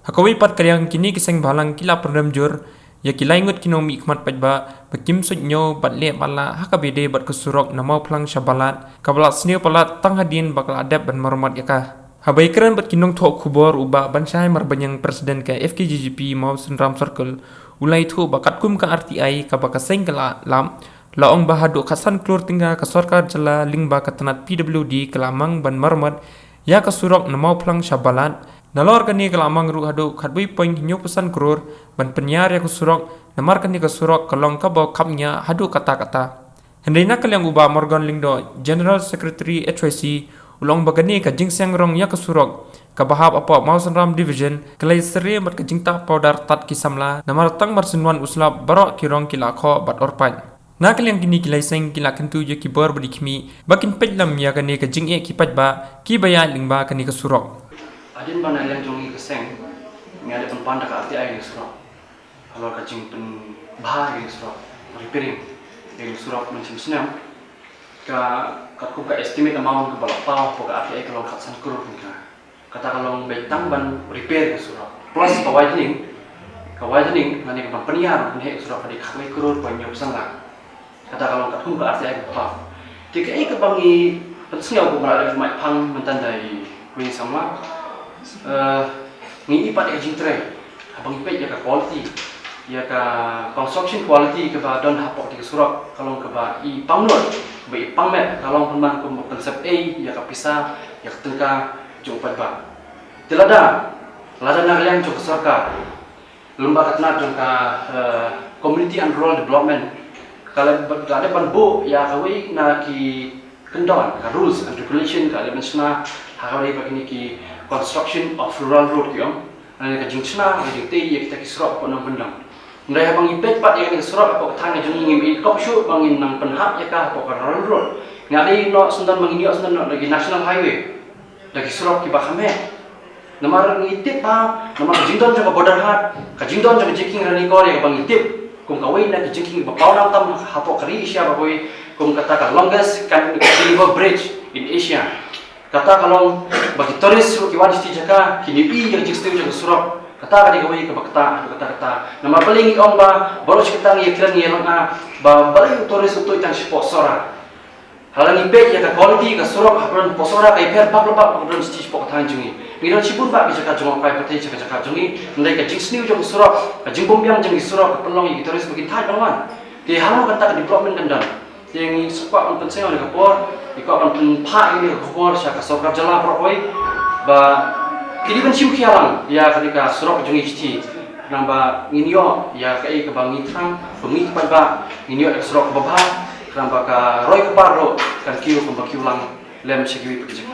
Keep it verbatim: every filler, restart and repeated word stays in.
Ha kawei pat ka liang, kine ki seng bhalang ki la pynrem jur ïa ki lai ngut ki nongmihkhmat paidbah ba kim suidñiew bad leh bad lah ha kaba ïadei bad ka surok na Mawphlang sha Balat, kaba la sniew palat tang hadien ba ka la dep ban maramot ïa ka. Haba ïakren bad ki nongthoh khubor, u Bah Banshai Marbaniang, President ka F K J G P Mawsynram Circle, u la ïathuh ba katkum ka R T I kaba ka seng ka la lap, la ong ba haduh khatsan klur tyngka ka sorkar jylla lyngba ka tnat P W D ka la mang ban maramot ïa ka surok na Mawphlang sha Balat. Nalor kane, ka la mang ruh haduh khatwei point hynñiewphew san klur ban pynïar ïa ka surok, namar kane ka surok ka long kaba khapngiah haduh katta katta. Hynrei na ka liang u Bah Morgan Lyngdoh, General Secretary H Y C, u la ong ba kane ka jingseng rong ïa ka surok kaba hap hapoh Mawsynram Division ka la ïasyriem bad ka jingtah pawdar tad ki samla, namar tang mar shen wan u slap baroh ki rong ki la khoh bad orpait. Na ka liang, kine ki lai seng ki la kyntu ïa ki bor bad ki khmih ba kin peit lem ïa kane ka jingeh ki paidbah kiba ïaid lyngba kane ka surok. Hadien ba na liang jong ngi ka seng ngi la dep pynpan da ka R T I ïa ka surok, halor ka jingpynbha ïa ka surok, repairing ïa ka surok mynshem snem, ka katkum ka estimate amount kaba la paw hapoh ka R T I ka long khatsan klur tyngka. Kata ka long beit tang ban repair ka surok plus ka widening. Ka widening lane ka ban pynïar, pynheh ka surok ka dei khatwei klur point hynñiewphew san lak. Kata ka long katkum ka R T I kaba paw. Te kaei kaba ngi pynsngew kumba la dep mih phang mynta da i Queen samla, eh, ngi i pat ïa ka jingtrei. Haba ngi peit ïa ka quality, ïa ka construction quality kaba don hapoh kane ka surok, ka long kaba i pang lut, kaba i pang met, ka long pynban kum ba pynsep ei ïa ka pisa, ïa ka tyngka jong u paidbah. Te lada, lada na ka liang jong ka sorkar, lyngba ka tnat jong ka, eh, Community and Rural Development, ka la, ka la dep ban buh ïa kawei na ki kyndon, ka rules and regulation ka la dep ban shna ha kaba ïadei bad kine ki construction of rural road ki ong. Lane ka jingshna, ka jingtei ïa kita ki surok hapoh nongkyndong. Hynrei haba ngi peit pat ïa kane ka surok hapoh ka thaiñ ka jong ngi, ngim i kop shuh ba ngin nang pynhap ïa ka hapoh ka rural road. Nga dei noh shen don ba ngin ïoh shen don noh da ki national highway, da ki surok kiba kham heh. Namar ngi tip ba, namar ka jingdon jong ka Borderhat, ka jingdon jong ka jingkieng Ranikor ïa kaba ngi tip kum kawei na ki jingkieng ba paw nang tam hapoh ka ri Asia ba kawei, kum kata ka longest cantilever bridge in Asia. Kata ka long ba ki tourist ruh ki wan sha kata ka jaka, kin ïohi ïa ka jingsniew jong ka surok. Kata ka dei kawei kaba kata, kata, kata. Namar balei ngi ong ba baroh shi katta ngi ïakren ngi ïa long, ah, ba balei u tourist u tuid tang shapoh Sohra. Lada ngi peit ïa ka quality ka surok hapdeng Sohra ka ïapher bak la bak hapdeng sha kata ka thaiñ jong ngi. Ngi don shibun bak ki jaka jngohkai pyrthei sha ka jaka jong ngi. Hynrei ka jingsniew jong ka surok, ka jingbymbiang jong ki surok ka pynlong ïa ki tourist ba kin thait ban wan. Te halor kata ka development kan don. Te ngi sa kwah ban pynsngew ïa ka por, ngi kwah ban pynphah ïa ka khubor sha ka sorkar jylla baroh kawei ba ki dei ban shim khia lang ïa kane ka surok jong ngi sha kti. Khnang ba ngin ïoh ïa kaei kaba ngi thrang, ba ngi ki paidbah ngin ïoh ïa ka surok kaba bha, khnang ba ka roi ka par ruh kan kiew kumba kiew lang lem sha kiwei pat ki jaka.